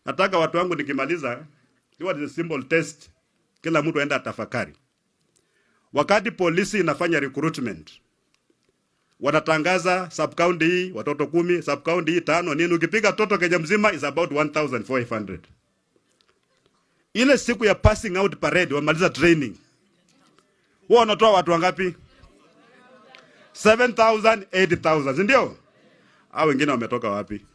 Nataka watu wangu nikimaliza, what is a simple test, kila mtu aenda atafakari. Wakati polisi inafanya recruitment, wanatangaza sub county hii watoto 10, sub county hii 5, nini, ukipiga toto Kenya mzima is about 1400. Ile siku ya passing out parade wamaliza training, wao wanatoa watu wangapi? 7000, 8000, si ndio? Hao wengine wametoka wapi?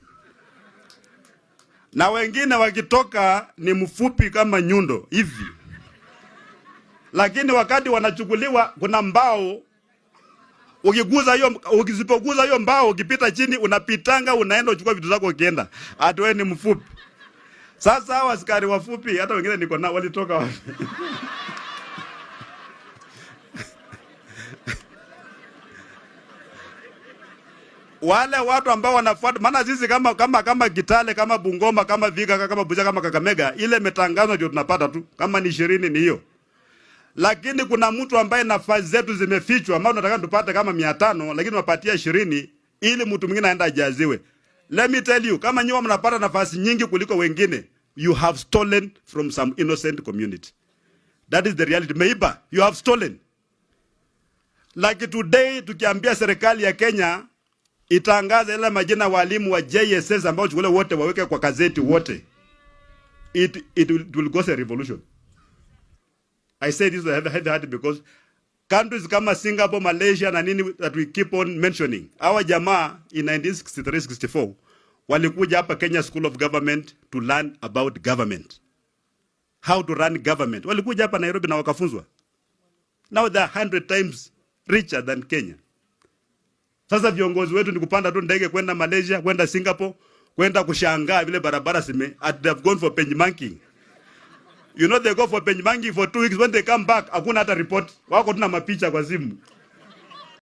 Na wengine wakitoka ni mfupi kama nyundo hivi, lakini wakati wanachukuliwa kuna mbao, ukiguza hiyo, ukisipoguza hiyo mbao, ukipita chini unapitanga, unaenda uchukua vitu zako ukienda. Ati wewe ni mfupi. Sasa hawa askari wafupi hata wengine niko nao walitoka wapi? Wale watu ambao wanafuata, maana sisi kama Kitale, kama Bungoma, kama Vihiga, kama Busia, kama Kakamega, ile imetangazwa ndio tunapata tu. Kama ni 20 ni hiyo. Lakini kuna mtu ambaye nafasi zetu zimefichwa, ambao tunataka tupate kama 500, lakini tunapatia 20 ili mtu mwingine aende ajaziwe. Let me tell you, kama nyinyi mnapata nafasi nyingi kuliko wengine, you have stolen from some innocent community. That is the reality. Meiba, you have stolen. Like today tukiambia serikali ya Kenya itangaze ile majina walimu wa JSS ambao chukule wote waweke kwa gazeti wote, it will cause a revolution. I say this with heavy heart because countries kama Singapore, Malaysia na nini that we keep on mentioning, our jamaa in 1963-64 walikuja hapa Kenya School of Government to learn about government, how to run government. Walikuja hapa Nairobi na wakafunzwa. Now they are 100 times richer than Kenya. Sasa viongozi wetu ni kupanda tu ndege kwenda Malaysia, kwenda Singapore, kwenda kushangaa vile barabara sime, at they have gone for benchmarking. You know they go for benchmarking for 2 weeks, when they come back hakuna hata report. Wako tuna mapicha kwa simu.